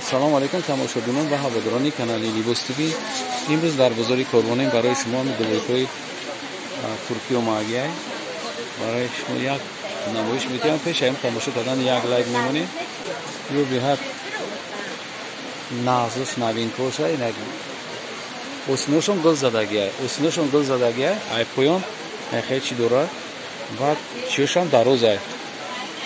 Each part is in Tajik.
Салом алейкум тамошобинон ва ҳаводорони канали Либос ТВ. Имрӯз дар бозори Корвонем барои шумо двойкаи туркиё магиай барои шумо як намоиш медиҳам. Пеш аз тамошо кардан як лайк мемонем. Ё беҳад нағзуш новинкоша инак осиношон гул задагиай, осиношон гул задагиай, ай поён хеле чӣ дорад, баъд чиёшам дарозай.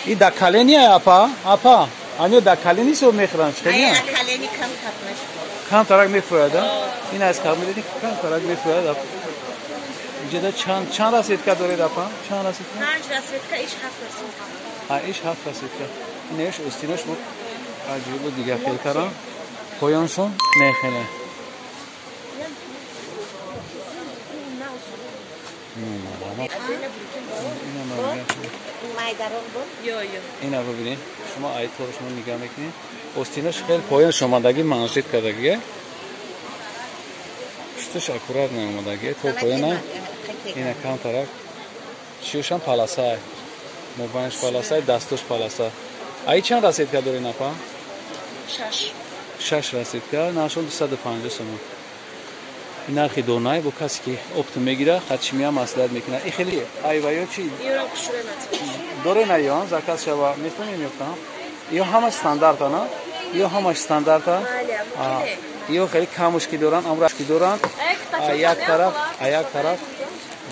И да колени апа, апа Ани да колени со мехран, чӣ? Колени кам капнаш. Кам тарак мефурад, ин аз кам медиди кам тарак мефурад. Инҷа чанд расетка доред апа? Чанд расетка? 5 расетка, иш 7 расетка. А иш 7 расетка. Инаш остинаш бу аҷибу дигар хел карам. Поёншон не хеле. Ина бибинед, шумо айтор шумо нигоҳ мекунед. Остинаш хеле поён шомадагӣ манжет кардагӣ. Пушташ аккурат наомадагӣ, то поёна. Ина кам тарак. Чиёшам паласай. Мобайнаш паласай, дастош паласа. Ай чанд расетка доред апа? 6. 6 расетка, нархшон 250 сомон. Нархи донай бо касе ки опту мегира, хатшимия маслиҳат мекунад. И хеле айваё чи? Доре на ё заказ шава метавонем ёфтам? Ё ҳама стандарта, на? Ё ҳамаш стандарта? Ё хеле камушки доранд, амрашки доранд. Як тараф, як тараф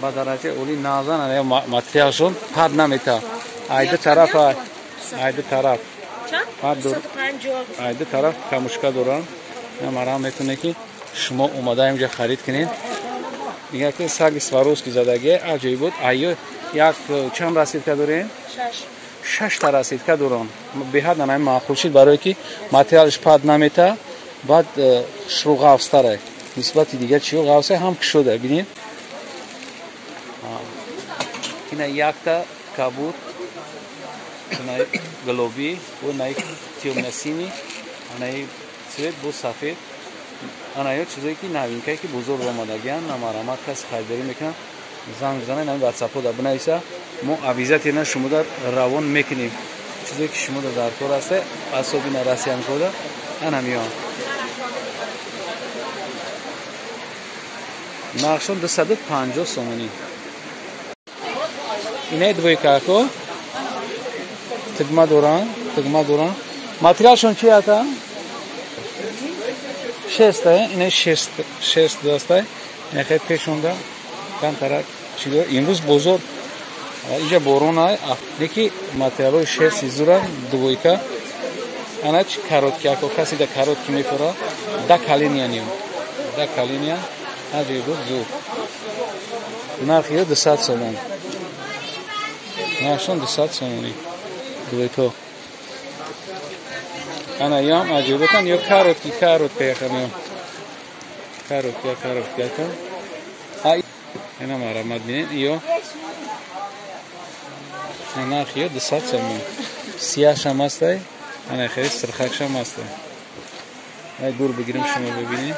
ба дараҷаи олӣ назан, материалшон пад намета. Айду тараф, айду тараф. Айду тараф камушка доранд. Марам метавонед ки шумо омада инҷа харид кунед. Дигар ки саги Сваровски задагӣ аҷоиб буд. Айё як чанд расидка дорем? 6 та расидка дорам. Беҳад нанай маъқул шид, барое ки материалш пад намета, баъд шурӯ ғафстара. Нисбати дигар чиё ғафса ҳам кушода, бинед. Ина якта кабуд, ина голубӣ, бо наи тёмно-синий, анаи цвет бо сафед. Ана ё чизое ки новинкае ки бозор омадагиан, намарамат каси харидорӣ мекунад, занг бизанед, ҳамин ватсапҳо бинависа, мо авизатина шумода равон мекунем. Чизое ки шумода дар кор ҳаста, асобина расиянкода, ана миён. Нархшон 250 сомонӣ. Инаи двойкако тигма доранд, тигма доранд. Материалшон чи ата? Шеста, ине шест дастай, ине хеле пешонда камтарак чӣ дорад. Имрӯз бозор инҷа борон ай, леки материалҳои шерсти зура двойка. Ана чи коротки, ако касе да коротки мефура, да калиния ниё, да калиния, аҷоиб буд зур. Нархи ё 200 сомон. Нархшон 200 сомонӣ. Двойка. Ана ям аҷоибатан ё коротки, коротка яхам. Коротка, коротка яхам. А ина марамат бинед, ё нарх ё 200 сомон. Сияшам ҳастай, ана хеле сирхакшам ҳастай. Ай дур бигирем шумо бибинед.